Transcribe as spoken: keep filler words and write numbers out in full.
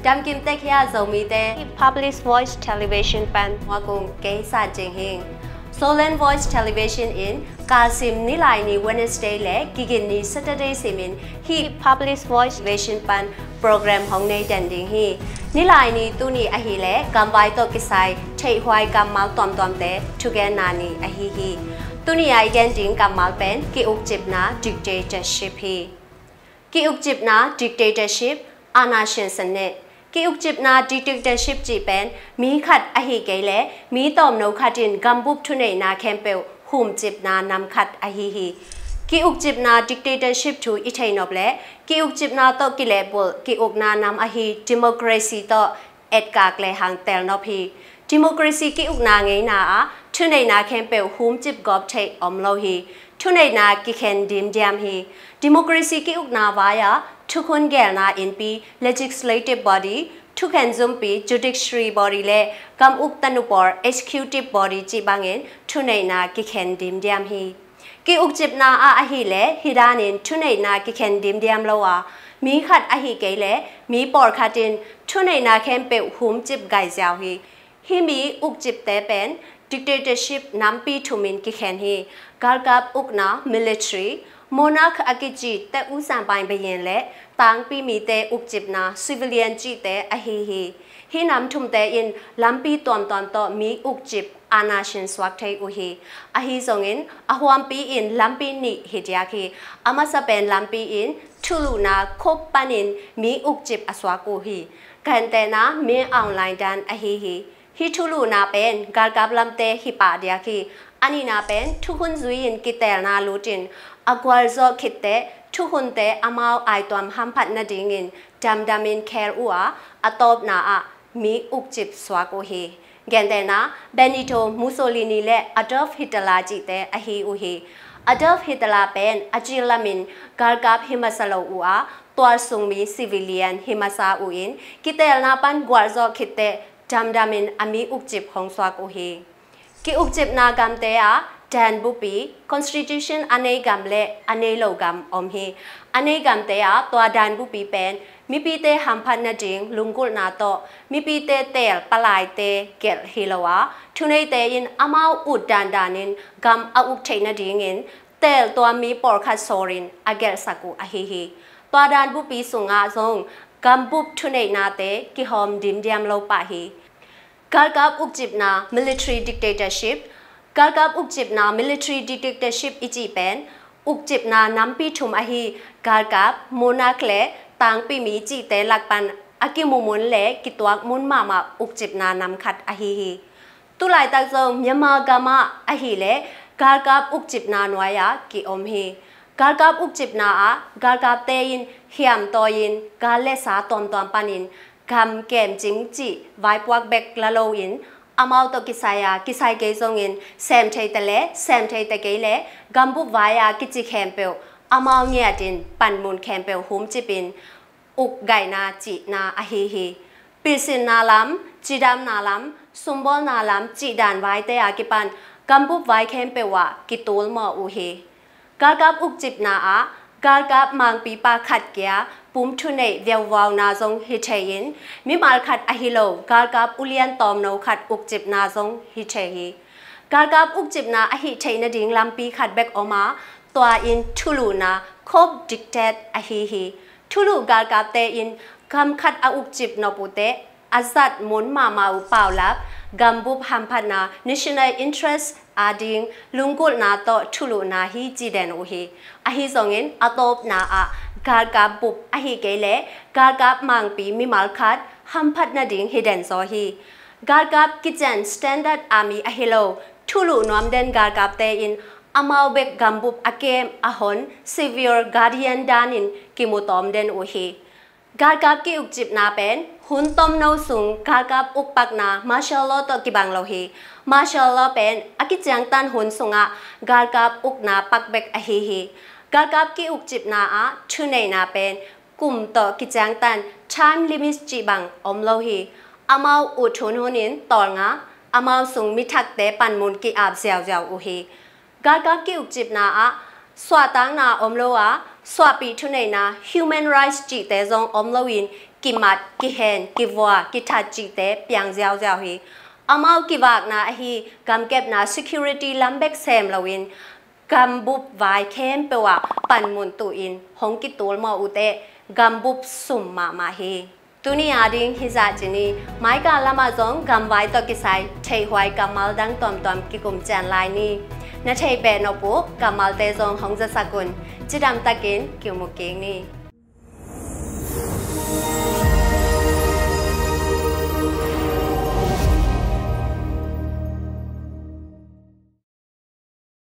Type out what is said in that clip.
Damkim tek hia Zomite? Public Voice Television pan Muakung kei San Cing Hing. Solen Voice Television in kalsim nilaini Wednesday le kiginni Saturday simin hih Public Voice Television pan program hong nei den ding hi. Nilaini tuni ahileh gamvai tawh kisai theihhuai kammal tuamtuamte thugenna ni ahi hi. Tuni a i gen ding kammal pen ki-ukcipna, dictatorship hi. Ki-ukcipna, dictatorship, အာဏာရှင်စနစ်. Ki-ukcipna, dictatorship cih pen mi khat ahi kei le mi tawmno khat in gambup thuneihna khempeuh humcipna nam khat ahi hi. Ki-ukcipna, dictatorship thu i theihnop le ki-ukcipna tawh kilehbulh ki-ukna nam ahi democracy tawh etkak le hang telnop hi. Democracy ki-ukna ngeina ah thuneihna khempeuh humcip gawp theih om lo hi. Thuneihna kikhen dimdiam hi. Democracy ki-ukna vai-ah thukhun geelna innpi, legislative body, thukhen zumpi, judiciary body, le gam uk tanupor, executive body, cih bangin thuneihna kikhen dimdiam hi. Ki-ukcipna ah ahileh hih danin thuneihna kikhen dimdiam lo a, mi khat ahi kei le mi pawlkhat in thuneihna khempeuh humcip gaiziau hi. Hih mi ukcipte pen dictatorship nampi thumin kikhen hi. Galkap ukna, military, monarch a kici Teu Sanpain Bayin le tangpi mite ukcipna, civilian cihte ahi hi. Hih nam thumte in lampi tuamtuam tawh mi ukcip, အာဏာရှင် suak thei uh hi. Ahi zongin a huampi in lampi nih hi diak hi. A masa pen lampi in thuluhna khop panin mi ukcip a suak uh hi. Gentehna Min Aung Hlaing dan ahi hi. Hih thuluhna pen galkap lamte hi pah diak hi. A nihna pen thukhun zui-in kiteelna lutin a gualzawh khitteh thukhunte amau aituam hamphat nadingin damdamin kheel uh a, a tawpna ah mi ukcip suak uh hi. Gentehna Benito Mussolini le Adolf Hitler cihte ahi uh hi. Adolf Hitler pen a cillamin galkap hi masa lo uh a, tualsungmi civilian hi masa uh in kiteelna pan gualzawh khitteh damdamin a mi ukcip hong suak uh hi. Ki-ukcipna gamte ah danbupi, constitution, a nei gam le a nei lo gam om hi. A nei gamte ah tua danbupi pen mipite hamphat nading lunggulhna tawh mipite teel palaite gelh hi lo a, thuneite in amau ut dandanin gam a uk theih nadingin teel tuam mi pawlkhat sawlin a gelhsak uh ahi hi. Tua danbupi sungah zong gambup thuneihnate kihawm dimdiam lo pah hi. Galkap ukcipna, military dictatorship. Galkap ukcipna, military dictatorship i cih pen ukcipna nampi thum ahi galkap, monarch le tangpi mi cihte lak pan a kimu mun le kituak mun mahmah ukcipna nam khat ahi hi. Tulaitak zong Myanmar gamah ahileh galkap ukcipna nuai-ah ki-om hi. Galkap ukcipna ah galkapte in hiamtawi-in gal le sa tuamtuam panin gam kemcing cih vaipuak bek la loin amau tawh kisai a, kisai kei zongin sem theite le sem theite kei le gambup vai-a kici khempeuh amau ngiatin panmun khempeuh humcipin uk gaihna cihna ahi hi. Pilsinna lam, cidamna lam, sumbawlna lam cih dan vaite a kipan gambup vai khempeuh ah kitulmawh uh hi. Galkap ukcipna ah galkap mangpipa khat kia pum thuneih viauvauna zong hi thei-in mimal khat ahi lo galkap ulian tawmno khat ukcipna zong hi thei hi. Galkap ukcipna a hih theih nading lampi khat bek om a, tua in thuluhna, coup d'etat ahi hi. Thuluh galkapte in gam khat a ukcip nop uhteh a zat mun mahmah uh paulap, gambup hamphatna, national interest ading lunggulhna tawh thuluhna hi ci den uh hi. Ahi zongin a tawpna ah galkap bup ahi kei leh galkap mangpi mimal khat hamphat nading hi den zaw hi. Galkap kician standard army ahi lo thuluh nuam den galkapte in amau bek gambup a kem a hon civil guardian danin kimu tawm den uh hi. Galkap ki-ukcipna pen hun tomno sung galkap ukpakna martial law tawh kibang lo hi. Martial law pen a kiciangtan hun sungah galkap ukna pak bek ahi hi. Galkap ki-ukcipna ah thuneihna pen kum tawh kiciangtan time limit cih bang om lo hi. Amau ut hunhunin tawlnga, amau sung mithakte panmun ki-ap ziauziau uh hi. Galkap ki-ukcipna ah suahtakna om lo a, suahpih thuneihna, human rights cihte zong om loin kimat, kihen, kivua, kithat cihte piang ziauziau hi. Amau kivakna ahi gamkepna security lam bek sem loin gambup vai khempeuh ah panmun tuhin hong kitul mawh uh teh gambup sum mahmah hi. Tuni a ding hizah ci ni. Maika lamah zong gamvai tawh kisai theihhuai kammal dang tuamtuam kikum cian lai ni. Na theih behnop uh kammalte zong hong zasak un. Cidamtakin kimu kik ni.